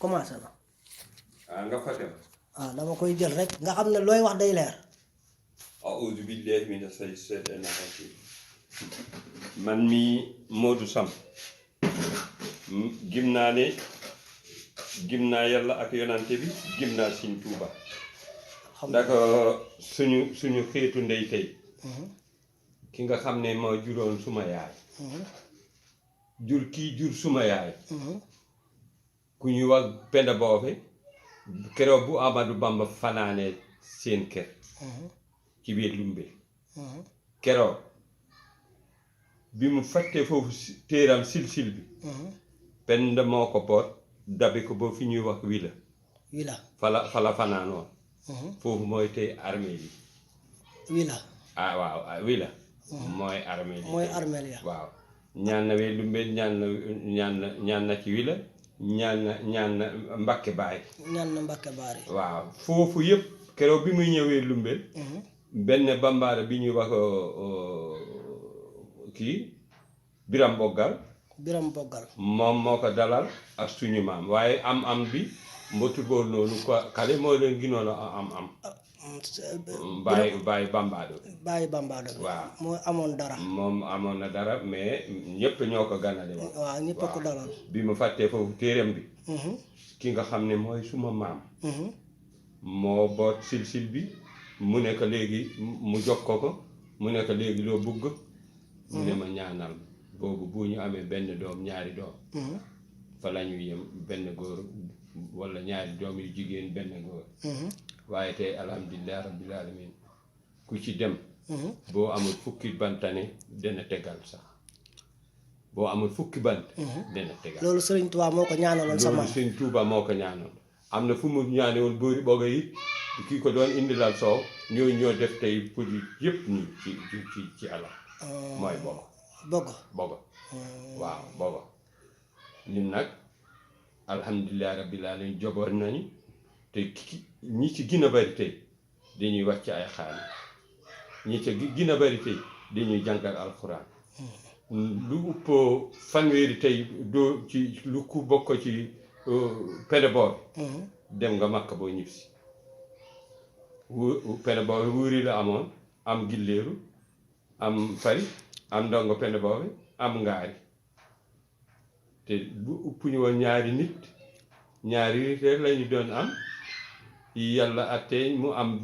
commencé na. nga fàtte dama koy jël rek nga xam ne looy wax day leer. a'uuzu billaahi mina shaytaani rajiim. man mii Modou Samb gim naa yàlla ak yonante bi gim naa Sëñ Tuuba ndax suñu xeetu ndey tey ki nga xam ne moo juróon suma yaay jur suma yaay ku ñuy wax Penda Boofe keroog bu Amadou Bamba fanaanee seen kër ci biir Lumbe keroog bi mu fàttee foofu téeram silsil bi Penda moo ko boot dabi ko ba fi ñuy wax wila fala fanaanoon foofu mooy tey armée yi wila waaw wila mooy armée yi mooy armée ya waaw ñaan na wee Lumbe ñaan na ci wila ñaan na Mbakke Baay waaw foofu yëpp keroog bi muy ñëwee Lumbe benn bambaara bi ñuy wax kii Biram Boggal moom moo ko dalal ak suñu maam waaye am bi mbottu bool noonu ko kale moo leen ginoon a am bàyyi bambaado waaw moo amoon dara moom amoon na dara mais ñëpp ñoo ko ganale woon waaw ñëpp ko dalal bi mu fàttee foofu téeram bi ki nga xam ne mooy suma maam moo boot silsil bi mu nekk léegi mu jox ko mu nekk léegi loo bugg mu ne ma ñaanal boobu bu ñu amee benn doom ñaari doom fa la ñuy yem benn góor wala ñaari doom yu jigéen benn góor waaye tey alhamdulilah rabbil alamin ku ci dem boo amul fukki bantane dana tegal sax boo amul fukki bant dana tegal loolu Sëriñ Tuubaa moo ko ñaanaloon sama loolu Sëriñ Tuubaa moo ko ñaanoon am na fu mu ñaane woon boori boga yi kii ko doon indilal soow ñoo def tey pour yëpp nii ci ala mooy bogo waaw bogo ñun nag alhamdulilah rabbil alamin joboon nañu te ñi ci gën a bari tey dañuy wàcc ay xaal ñi ci gën a bari tey dañuy jàngal alxuraan lu ëppoo fanweeri tey doo ci lu ku bokk ci Penda Boobe dem nga Makka boo ñibbisi Penda Boobe wuuri la amoon am gilleeru am fari am ndongo Penda Boobe am ngaari te bu ëpp ñu woon ñaari nit rek lañu doon am yàlla attee mu am